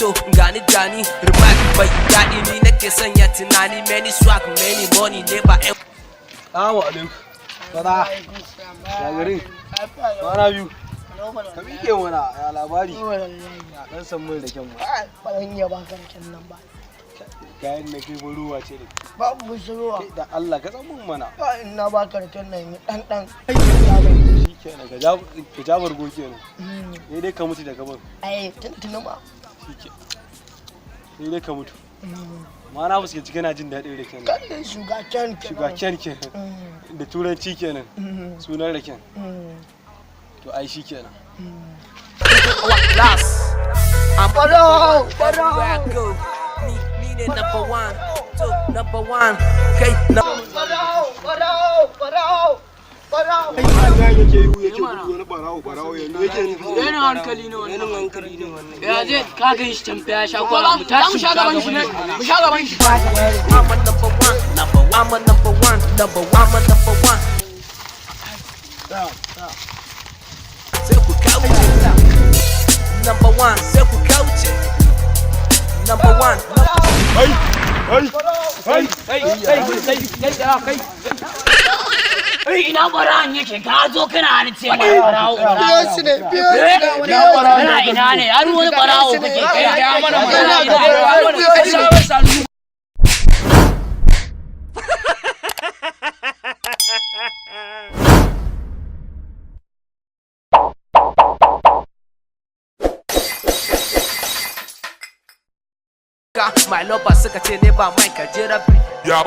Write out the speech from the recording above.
To gani gani remark bai daɗi, ni nake sanya tunani. Many swag, many money, never. Salamu alaikum. Fada. Ya garin? Kwana biyu. Ka miƙe mana, ya labari? Ya ɗan san mai da kyan mu. Ba zan iya baka raken nan ba. Kayan na kai ruwa ce da Babu ruwa. kai, da Allah ka san mun mana. Ba in na baka raken nan yi dan dan. Shi kenan, ka ja bargo kenan. Sai dai ka mutu da gaban. Ai tuntuni ma. Shi ke. Sai dai ka mutu. Amma na fuskanci kana jin daɗin raken nan. Kan sugar cane kenan. Sugar cane kenan. Da turanci kenan. Sunan raken. To ai shi kenan. Last. I'm Barau, everywhere I go. Ni ne number one. To number one. Kai na Barau, barau, barau, barau. Yake yi yake gudu wani barawo barawo yanzu yake nufi. Renin hankali ne wannan. Renin hankali ne wannan. Ya zai ka gan shi can fa ya sha kwana, mu tashi mu sha gaban shi ne. Mu sha gaban shi. I'm a number one. Number one. I'm a number one. Number one. I'm a number one. Sai ku kauce. Number one. Sai ku kauce. Number one. Ai ai ai. Kai kai kai kai kai. Kai, ina barawon yake? Ka zo kana ni ce mana barawo. Biyo shi ne, biyo shi ne, biyo shi ne. Kana ina ne? Har wani barawo kake kai. Ya mana mana. Biyo shi ne. My lover suka ce ne ba mai ka jera. Ya ba.